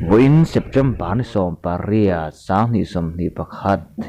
Vawiin September ni 18 2021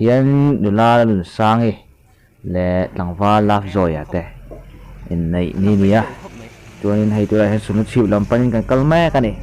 hian nula Nunsangi leh tlangval Lafzawia te inneih ni a ni a, chuanin hei tunah hian sunu chhip lam panin kan kal mek a ni.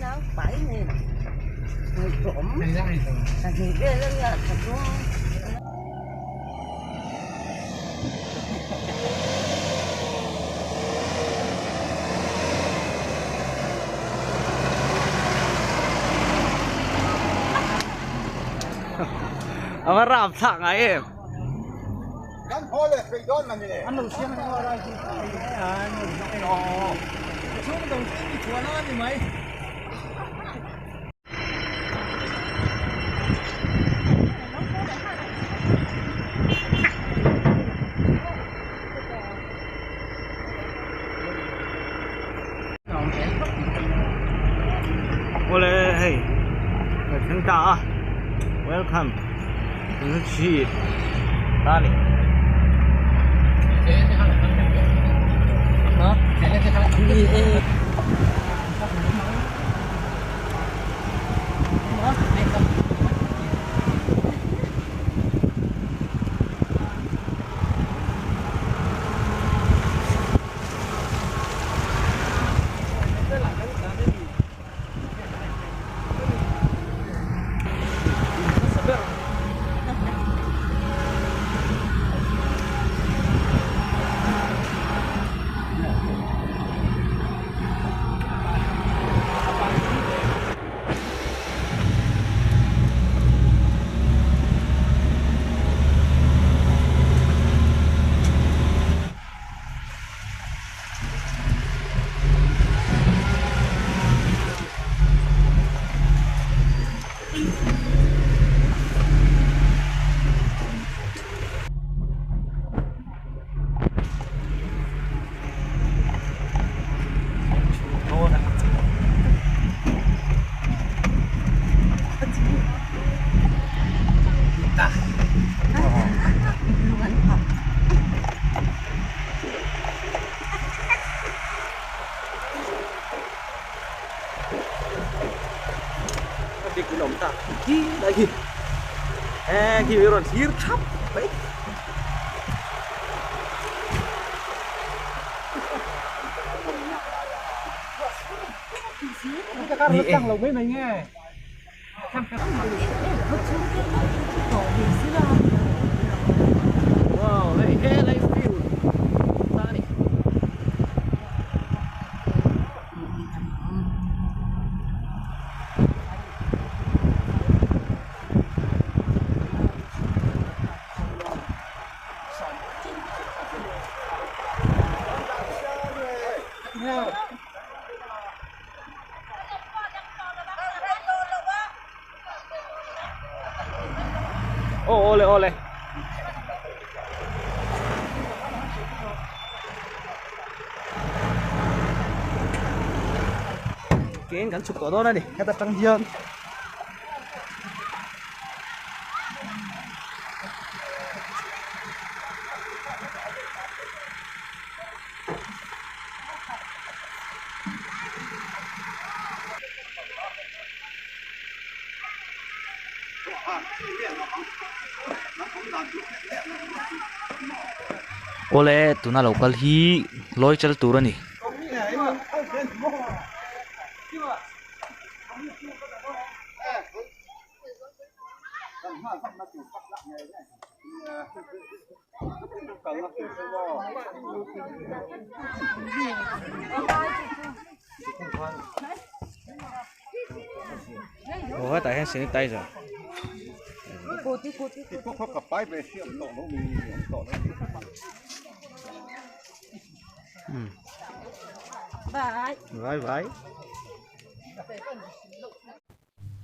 A va rap thlak ngai em. Awle hei kan thleng ta a welcome chhip ta a ni. Khi rawn thlir thap mai. Wow, hei helai view ta a ni. Aw awle awle. Kein kan chhuk tawh dawn a ni heta tang hian. Awle tuna lo kal hi lawi chal tur a ni. Aw hetah hian sanitizer vai vai.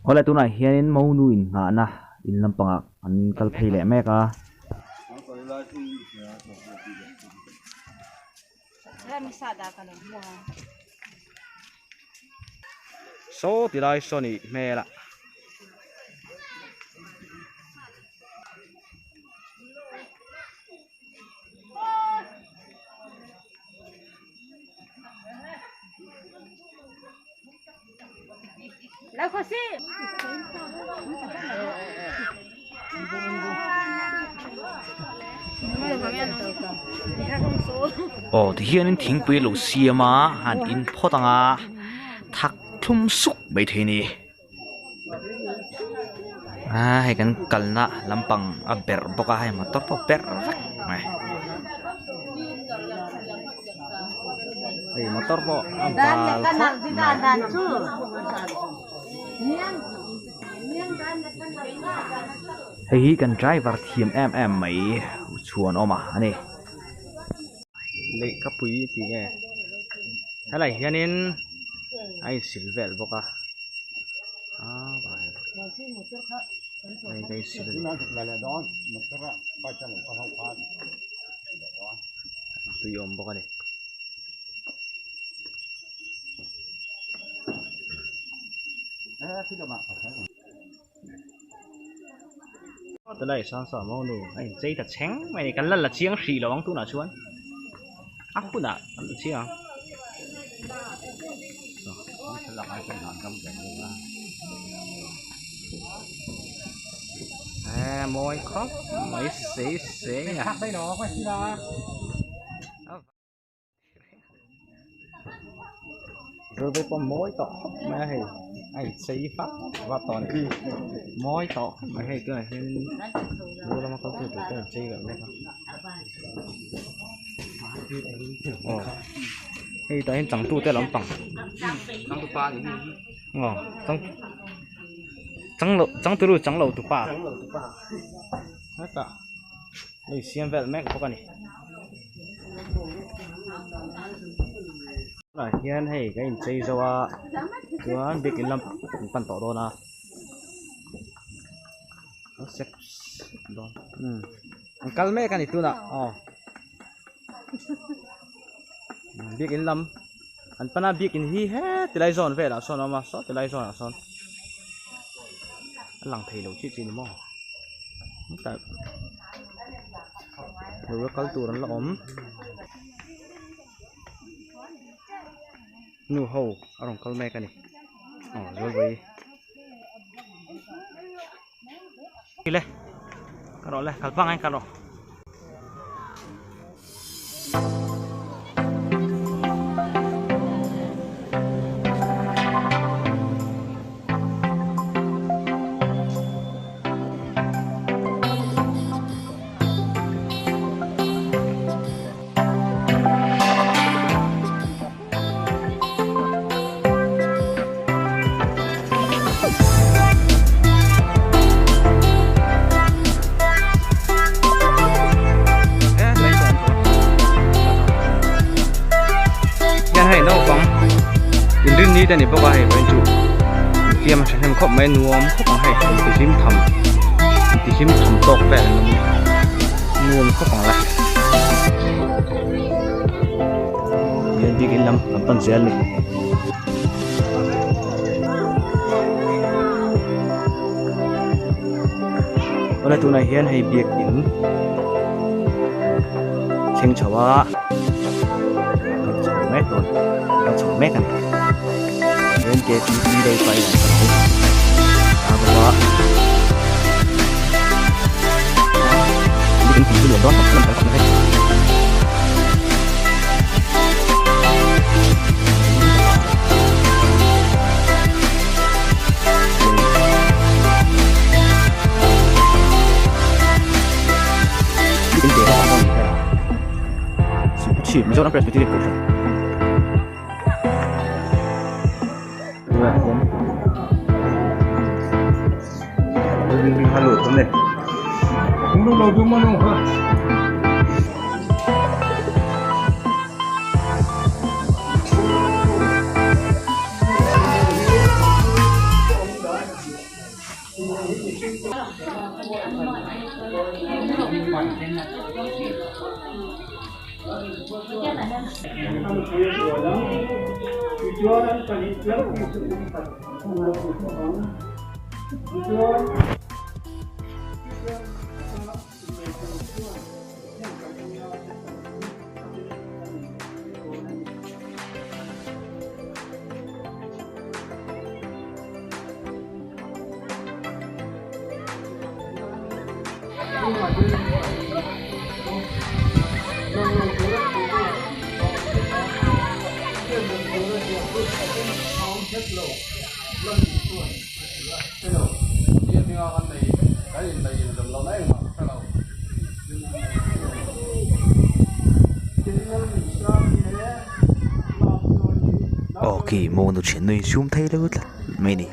Awle tunah hianin monu inngahna in lampangah an kal phei leh mek a. Saw ti lai saw nih hmel a. Aw tihianin thingpui a lo siam a han in phawt ang a thak thlum suk maithei a ni. Aa hei kan kalna lampang a berh bawk a hei motor pawh a berh vek mai hei motor pawh a bal khawp mai. Hei hi kan driver thiam em em mai chhuanawm a ani. Lehkhapui tih nge helai hianin a insil vel bawk a hei ka insil a tui awm bawk a ni. Tilai sang saw maw nu a inchei ta chheng mai a ni kan la la chiang hrih lo ang tunah chuan a hunah kan la chiang ang. Eee mawi khawp mai sei sei a. Railway pawh mawi tawh khawp mai a hei a inchei vak vak tawh a ni mawi tawh khawp mai hei tunah hian lu lama kal tur te an chei ve mek a aw hei tah hian changtute lampang aw chang changlo changturu changlo tupa hetah. Hei siam vel mek bawk a ni tunah hian hei kan inchei zo a chuan biakin lam kan pan tawh dawn a a sep sep dawn umm an kal mek a ni tunah aw biakin lam an pan a biakin hi heti lai zawn velah sawn a awm a saw ti lai zawnah sawn a lang thei lo chiah chiah a ni maw. Hetah lo kal tur an la awm nu ho a rawn kal mek a ni aw zawlvei le ka rawh le kal pangai ka rawh. Hian hei naupang inrinni te ni bawk a hei vawiin chu infiam a thahnem khawp mai nuam khawp ang hei intihlim tham intihlim tham tawk vel an awm nuam khawp ang le. Hian biakin lam kan pan zel a ni. Awle tunah hian hei biakin thleng chho a kan chho mek dawn kan chho mek a ni hian ktp day pai lah ka lo ta bawk a biakin pui chu lian dawn tak tak a ni hei. Mizoram Presbyterian Kohhran. Aw khi mawngnu thian nui sum thei lo tlat mai ni.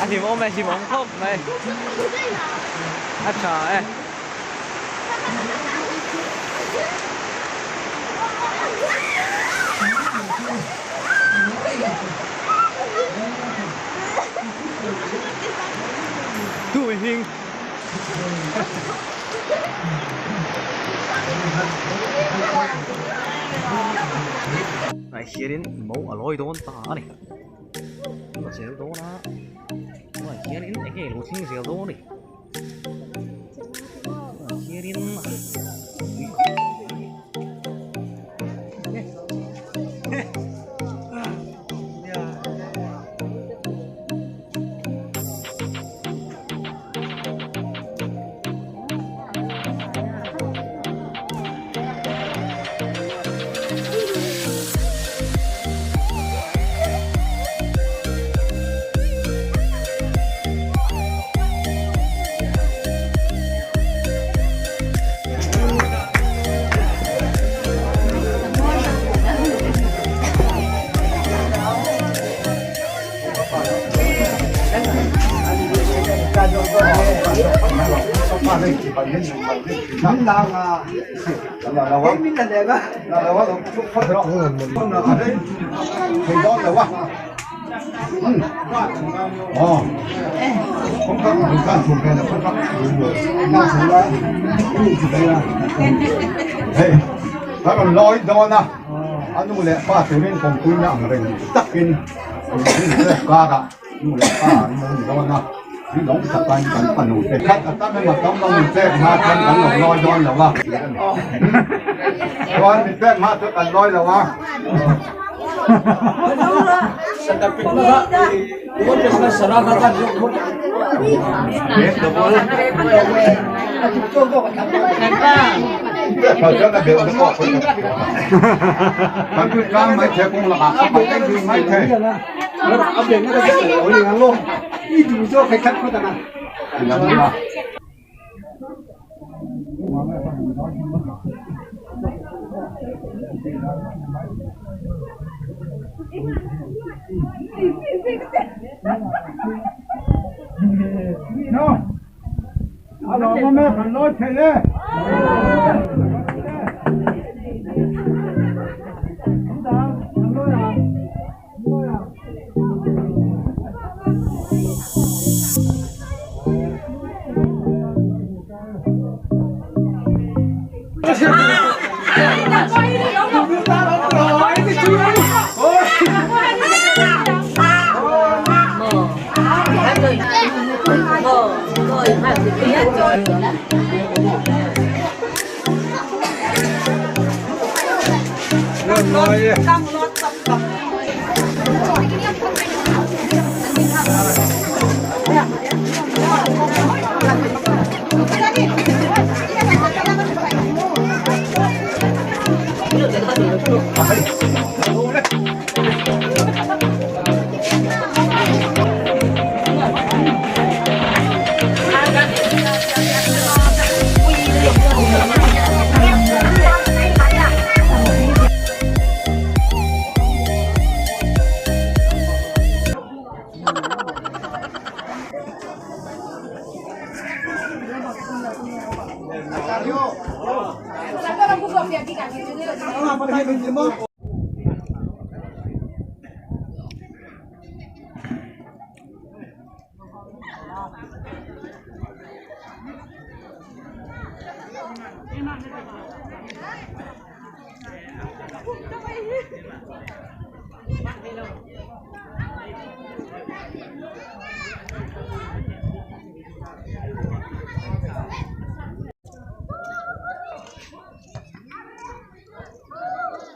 A hlimawm e hlimawm khawp mai a tha e. Tu hing. Tunah hianin mo a lawi dawn ta a ni. A zel dawn a, tunah hianin eng nge lo thleng zel dawn a ni. Tunah hianin Hei ka rawn lawi dawn a a nu leh pa turin kawngpuina ang reng takin karah nu leh pa an lo ni dawn a mi lawm takin kan fanu te khat a tam emaw tam lo min pek hma chuan kan lo lawi dawn lo a chuan min pek hma chu kan lawi lo a.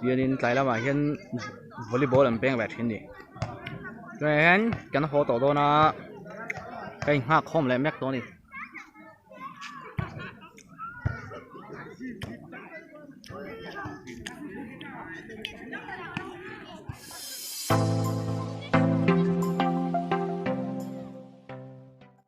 Hianin tlai lamah hian volleyball an peng ve thin a ni tunah hian kan haw tawh dawn a ka inghak khawm leh mek tawh a ni.